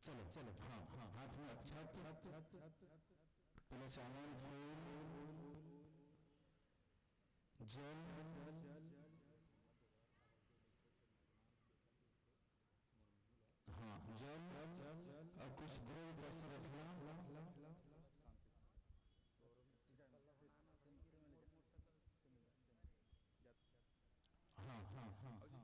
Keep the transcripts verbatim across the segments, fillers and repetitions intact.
चलो, चलो, हाँ, हाँ, हाथ में अक्षत, पहले सामान, फूल, जल, हाँ, जल और कुछ द्रव्य वस्तु रखना। हाँ, हाँ, हाँ, हाँ।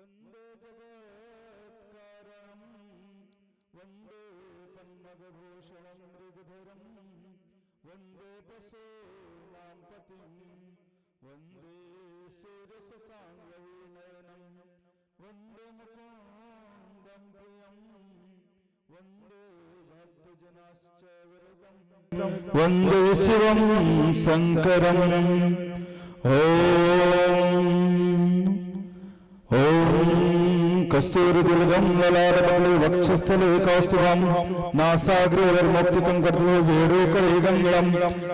वन्दे जगत्कारणं वन्दे पन्नगभूषणं मृगधरं वन्दे पशूनां पतिं वन्दे सूर्यशशाङ्कनयनं वन्दे मुकुन्दं प्रियं वन्दे भक्तजनाश्च वरदं वन्दे शिवं शङ्करम्। ॐ ॐ कस्तूरी तिलकं ललाटपटले वक्षस्थले कौस्तुभं नासाग्रे वरमौक्तिकं कर्धते वेणुकरे गङ्गणं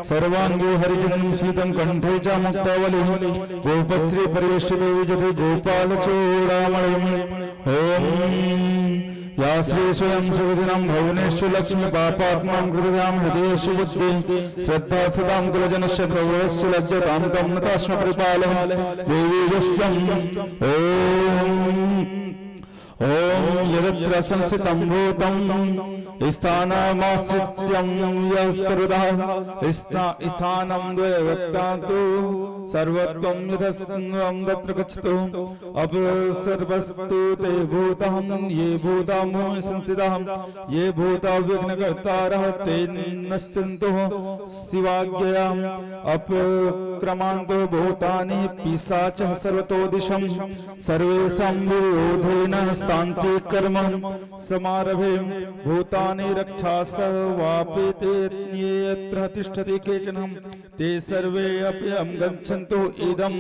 सर्वाङ्गे हरिचन्दनं सुलितं कण्ठे च मुक्तावली गोपस्त्री परिवेष्टिते विजते गोपालचूडामणिम्। ॐ या श्री स्वयं सुविधिनां भुवनेषु लक्ष्मी पापात्मानं कृतजां हृदयेषु बुद्धि श्रद्धा सतां कुलजनस्य प्रभवस्य लज्जतां तं नतास्म परिपालय देवी यस्यं। ॐ ॐ यदत्र संस्थितं भूतं स्थानमाश्रित्यं यः सर्वतः स्था-, स्थानं द्वयवक्तान्तु सर्वत्वं यतस्त्वं तत्र गच्छतु। अप सर्वस्तु ते भूताः ये भूता भूमि संस्थिताः ये भूता विघ्नकर्तारः ते नश्यन्तु शिवाज्ञया। अपक्रमान्तु भूतानि पिशाचः सर्वतो दिशं सर्वेषां विरोधेन शान्तिकर्म समारभे। भूतानि रक्षास वापीति ये यत्र तिष्ठति केचन ते सर्वे अपि अहं गच्छन्तु इदं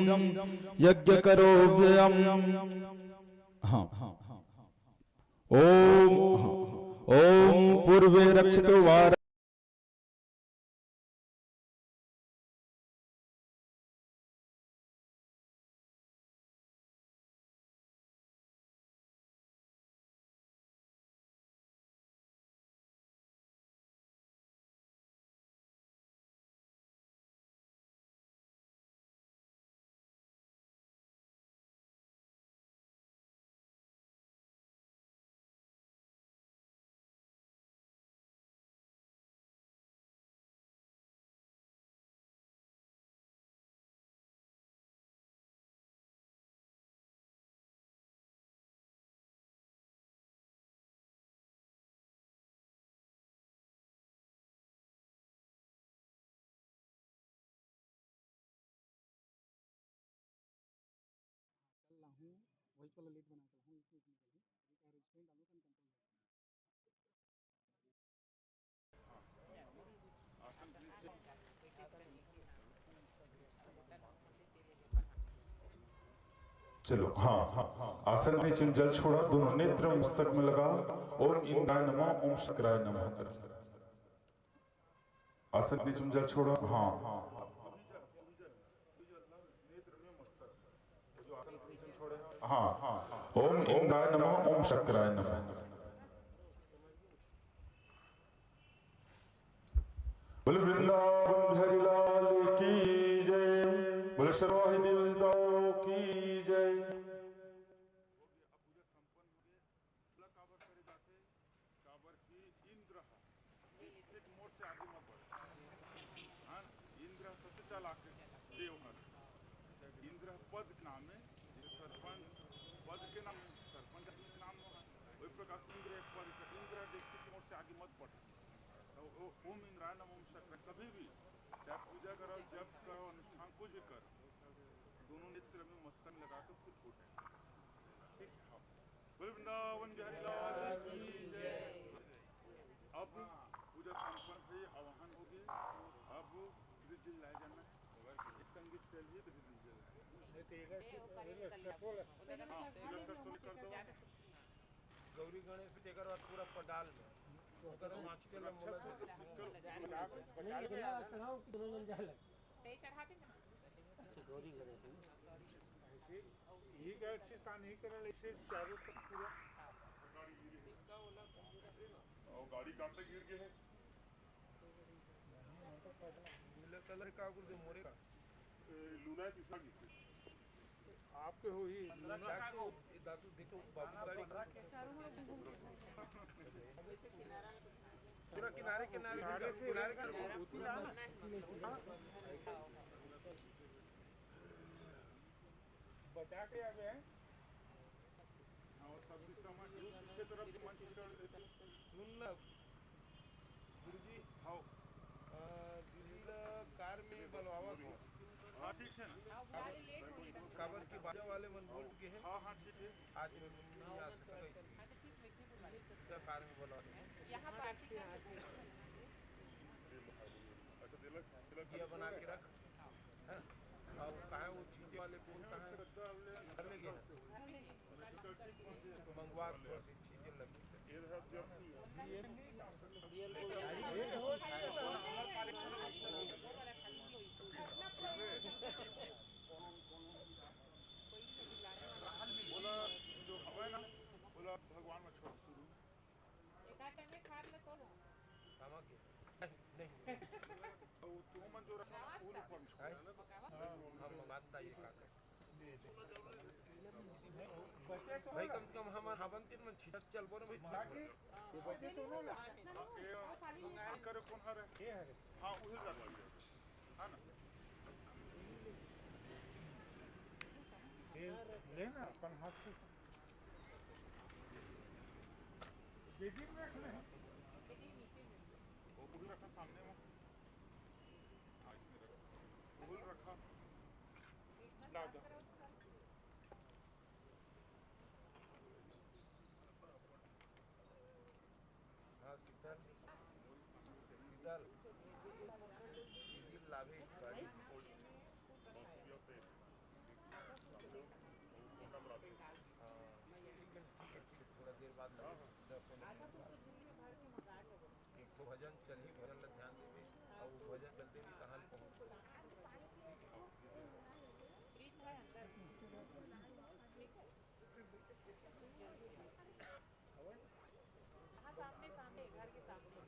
यज्ञकरोऽव्ययम्। हाँ। ॐ ॐ पूर्वे रक्षतु वा चलो, हाँ, हाँ, हाँ। आसन के नीचे में जल छोड़ा, दोनों नेत्र मस्तक में लगा, ओम इंद्राय नमः, ओम शंकराय नमः कर। आसन के नीचे में जल छोड़ा, हाँ। हाँ, हाँ। ओम इंद्राय नमः, ओम शंकराय नमः। बोले वृंदावन बिहारी लाल की जय, बोले सर्वाहिनी देवताओं की जय। काबर कि इंद्र ह एक फीट मोर से आगे मत बढ़। हाँ, इंद्र ह सबसे चालाक देव हर। इंद्र ह पद के नाम है, जैसे सरपंच पद के नाम है, सरपंच आदमी के नाम है। वही प्रकार से इंद्र एक पद के, इंद्र ह एक फीट मोर से आगे मत बढ़। तो ओ-, ओम इंद्राय नमः, ओम शंकर, कभी भी चाहे पूजा करो, जप करो, अनुष्ठान कुछ भी करो, दोनों नेत्र में मस्तक लगा के खुद को ढको। ठीक है, हाँ। बोले वृंदावन बिहारी लाल की जय। अब पूजा संपन्न हुई, आवाहन होगी। अब ब्रिज लाया जाना है। एक संगीत चलिए तो ब्रिज लाया। हाँ, पूजा सर सोने कर दो। गौरी गणेश भी तेकर बाद पूरा पंडाल में। ओकर नाच के लम्बा अच्छा से तो सिक्कर नहीं, इतना चढ़ाओ कि दोनों जन जाए लगे। अच्छा, गौरी गणेश है। ऐसे ही का अच्छी स्थान ही करल, ऐसे चारों तरफ पूरा। और गाड़ी कहाँ तक गिर गए हैं? नीला कलर का कुछ मोरे का। ए, लूना है, तीसरा किसी। आपके हो ही। दादू, दादू देखो, बाबू गाड़ी। पूरा किनारे, किनारे, किनारे से किनारे, किनारे। बचा के आ गए हैं। तरफ मंच कर देते। सुन ना, गुरुजी। हाँ। अ, दीदी ला कार में बलवावा को। हाँ, ठीक है ना। काबर कि बाजा वाले मन बोल के है। हाँ, हाँ, ठीक है। आज मैं नहीं आ सकता इसलिए। हाँ, तो ठीक है, इसमें बुला लीजिए। इसका कार में बलवा दीजिए। यहाँ पार्टी का अच्छा, तिलक, तिलक ये बना के रख। हाँ। और कहाँ वो चीजें वाले कौन कहाँ है? घर में गए हैं। मंगवा थोड़ी सी चीजें लगी। ये सब जब बोला जो हवा है ना, बोला भगवान में छोड़ शुरू। एका टाइम में खाट ल तोड़ो। कामा के? नहीं। वो तुम मन जो रखा ना, वो लोग कौन छोड़ा ना? हम मंगाता ये काका। भाई, कम से कम हमर हावन तीन मन छिटक चलबो ना भाई। बाकी ये बचे तो ना। ये मंगाए करे कौन हरे? ये हरे। हाँ, उधर रख लो। हाँ ना। ये ले ना अपन हाथ से। बेटी में रख ले। वो उधर रखा सामने वो। हाँ, इसमें रखा। वो रखा। ला दो। हाँ, शीतल, शीतल, शीतल लावे गाड़ी। हाँ, ठीक है, ठीक है, ठीक है, थोड़ा देर बाद लगे। एक तो भजन चलही, भजन ला ध्यान देवे, और वो भजन चलते भी कहाँ ले पहुँच। हाँ, सामने, सामने, घर के सामने।